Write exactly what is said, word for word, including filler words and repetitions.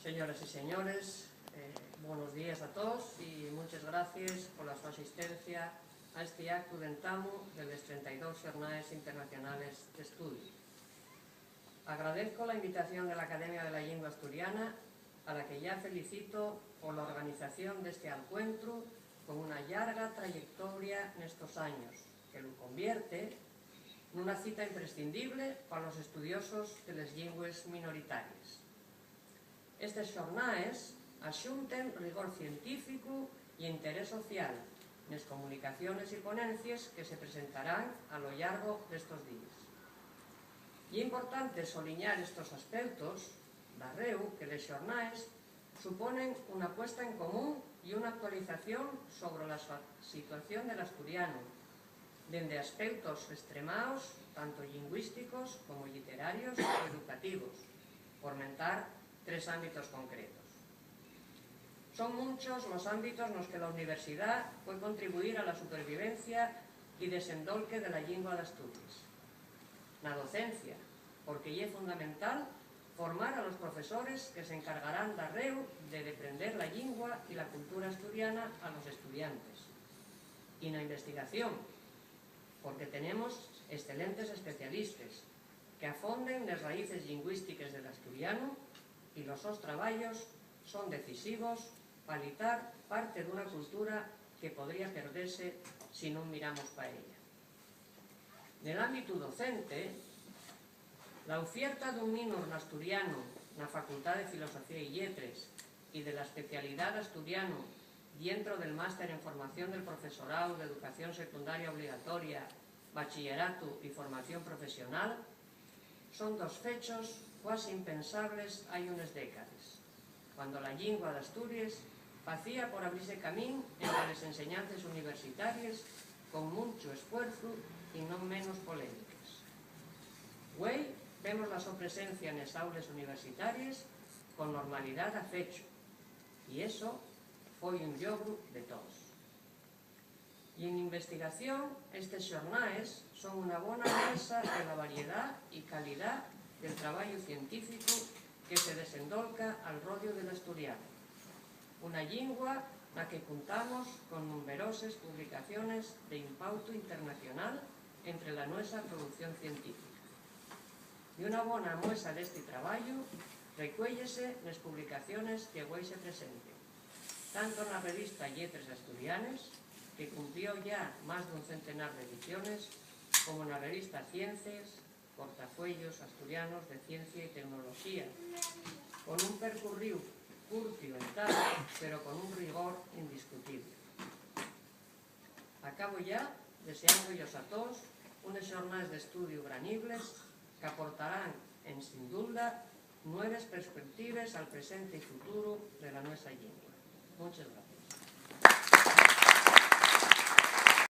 Señores y señores, eh, buenos días a todos y muchas gracias por la su asistencia a este acto de entamu de les trenta y dos Xornaes Internacionales d'Estudiu. Agradezco la invitación de la Academia de la Llingua Asturiana, a la que ya felicito por la organización d'este alcuentru con una llarga trayectoria nestos años, que lu convierte nuna cita imprescindible pa los estudiosos de les llingües minoritaries. Estes xornaes axunten rigor científicu y interés social nes comunicaciones y ponencies que se presentarán a lo llargo d'estos díes. Ye importante soliñar estos aspeutos, darréu que les xornaes suponen una puesta en común y una actualización sobre la sua-, situación del asturianu, dende aspeutos estremaos, tanto llingüísticos como lliterarios o educativos, por mentar tres ámbitos concretos. Son munchos los ámbitos nos que la universidá pue contribuir a la supervivencia y desendolque de la llingua d'Asturies. Na docencia, porque ye fundamental formar a los profesores que s'encargarán darréu de deprender la llingua y la cultura asturiana a los estudiantes. Y na investigación, porque tenemos excelentes especialistes que afonden nes raíces llingüístiques del asturianu y los sos trabayos son decisivos p'alitar parte d'una cultura que podría perdese si nun miramos pa ella. Nel ámbitu docente, la ufierta d'un minor n'asturianu na Facultá de Filosofía y Lletres y de la especialidá d'asturianu dientro del Máster en Formación del Profesoráu d'Educación Secundaria Obligatoria, Bachilleratu y Formación Profesional son dos fechos cuasi impensables hai unes décades, cuando la llingua d'Asturies facía por abrise camín ente les enseñances universitaries con munchu esfuerzu y non menos polémiques. Güei vemos la so presencia nes aules universitaries con normalidá dafechu, y eso foi un llogru de toos. Y en investigación, estes xornaes son una bona muesa de la variedá y calidá del trabayu científicu que se desendolca al rodiu del asturianu, una llingua na que cuntamos con numeroses publicaciones d'impautu internacional ente la nuesa producción científica. Y una bona muesa d'esti trabayu recuéyese nes publicaciones que güei se presenten, tanto na revista Lletres Asturianes, que cumplió yá más d'un centenar d'ediciones, como na revista Ciences, Portafueyos Asturianos de Ciencia y Tecnoloxía, con un percurríu curtiu en tal, pero con un rigor indiscutible. Acabo yá deseando-yos a toos unes xornaes d'estudiu granibles qu'aportarán, ensin dulda, nueves perspectives al presente y futuru de la nuesa llingua. Munches gracies.